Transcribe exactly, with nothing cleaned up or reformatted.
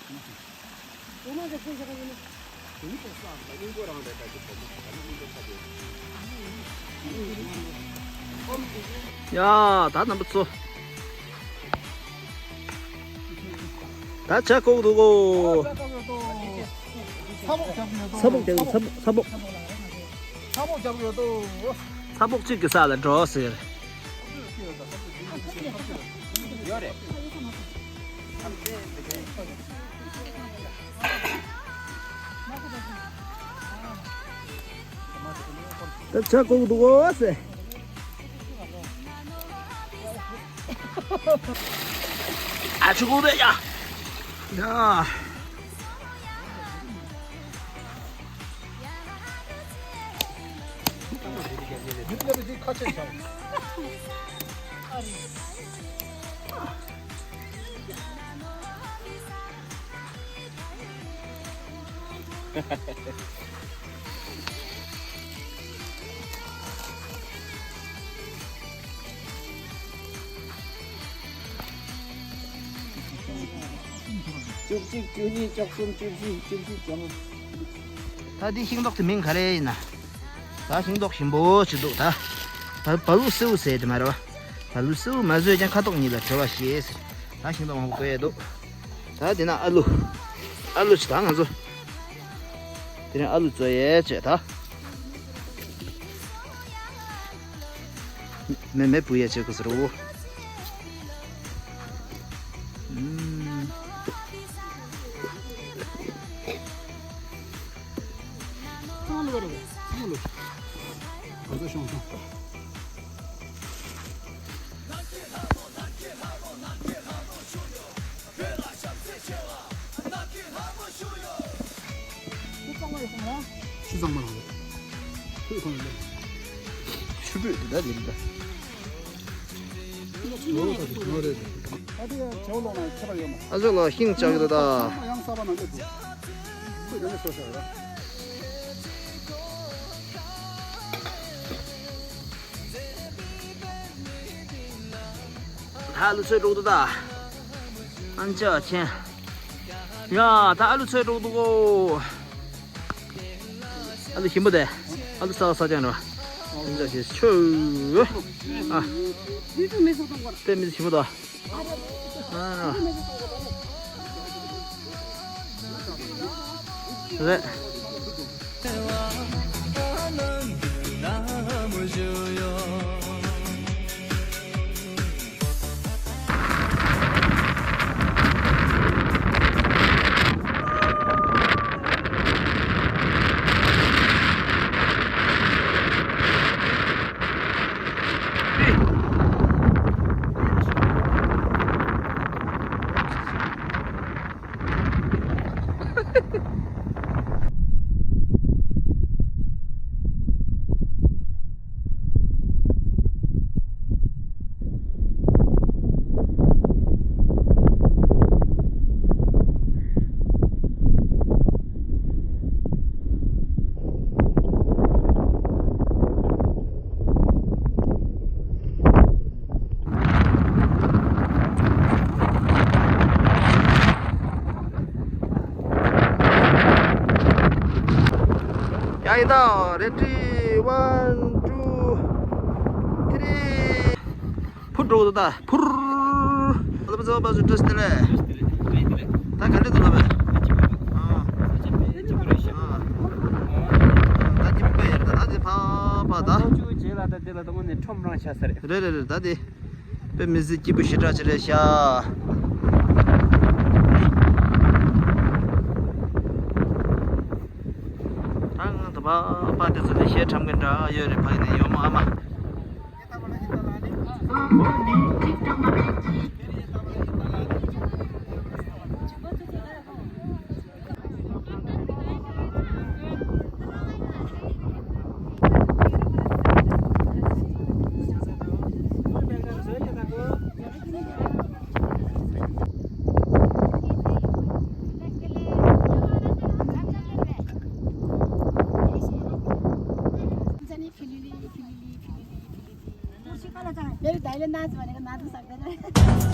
ཡ། ད་རྣམ་པ་ཚོ། ད་ཇ་བཀོག་འདུག་གོ། ཚ་བོག་རྒྱག་གི་ཡོད་དོ། ཚ་བོག་རྒྱག་གི་ཡོད། ཚ་བོག་ཚ་བོག་ཚ་བོག་རྒྱག་གི་ཡོད་དོ། ཚ་བོག་གཅིག་གི་ས་ལ་འགྲོ་ཟེར། ཡོད་རེད། ད་ཇ་བཀོག་འདུག་གོ་ཟེར། ཨ་ཆུ་ཀུ་རེ་ཡ། ཡ། བཅུ་གཅིག་བཅུ་གཉིས་བཅུ་གསུམ་བཅུ་བཞི་བཅུ་བཞི་བཅོ་ལྔ། ད་འདི་ཤིང་ཏོག་དེ་མིང་ག་རེ་ཡིན་ན། ད་ཤིང་ཏོག་ཞིམ་པོ་ཅིག་འདུག་ད། ད་བ་ལུ་སེའུ་ཟེར་དེ་མ་རེད་བ། བ་ལུ་སེའུ་མ་ཟོས་ཀྱང་ཁ་དོག་གཉིས་ལ་བྲེལ་བ་ཞེས་ཟེར། ད་ཤིང་ཏོག་མང་པོ་བཀོད་ཡས་འདུག་ད་དེ་ན་ཨ་ལུ། ཨ་ལུ་ཅིག་ད་ང་ཚོ། དེ་རིང་ཨ་ལུ་བཙོ་ཡས་བྱས་ད། མེ་མེ་བུ་ཡས་བྱས་དགོས་ཟེར་བོ། ཨུམ། ཚང་མ་ལོ་རེ་ཚང་མ་ལོ། ག་ཚོད་ཤོང་ཤོང་། ཆུ་གཙང་མ་རང་རེད། ཆུ་གཙང་མ་རང་རེད། ཆུ་གཙང་མ་རང་རེད། ཆུ་སྤོས་འདི་འདྲ་འདི་འདྲ། ཨ་ཅག་ལགས་ཤིང་བཅག་གི་འདུག་ད། ད་ཨ་ལུ་ཚོས་འགྲོ་འདུག་ད། ཨན་ཅག་ཆེན། ཡ་ད་ཨ་ལུ་ཚོས་འགྲོ་འདུག་གོ། ཨ་ལུ་ཞིམ་པོ་དེ། ཨ་ལུ་ས་ས་ཅན་ར། ཨན་ཅག་ཆེན་ཆོས། ཨ། དཔེ་མི་སྲིད་ཞིམ་པོ་དང་། ཨ། རེད། ཡ་ཡིན་ད། Ready, one, two, three. ཕུར་འགྲོ་གི་འདུག་ད། ཕུར། ལ་པ་ཚ་བ་པ་ཚོ་བཀྲ་ཤིས་བདེ་ལེགས། ད་ག་འདྲ་འདུག་ལབ་པས། ཨ། ཨ། ད་འདི་པ་ཡར་ད། ད་འདི་ཕ་ཕ་ད། ལོ་བཅུ་རྗེས་ལ་ད་འདི་ལ་དང་པོ་ནས་ཁྲོམ་རང་ཆགས་ས་རེད། རེད་རེད་རེད། ད་འདི་དཔེ་མི་སྲིད་སྐྱིད་པོ་ཞེ་དྲག་ཅིག་རེད་ཤག་ད་ང་ད་ཕ་ཕ་དེ་ཚོ་ནས་གཞས་འཁྲབ་མཁན་འདྲ་ཡོད་རེད། ཕ་གི་ནས་ཡོད་མོ་ཨ་མ། मेरे दाइले नाच भनेको नाच्न सक्दैन।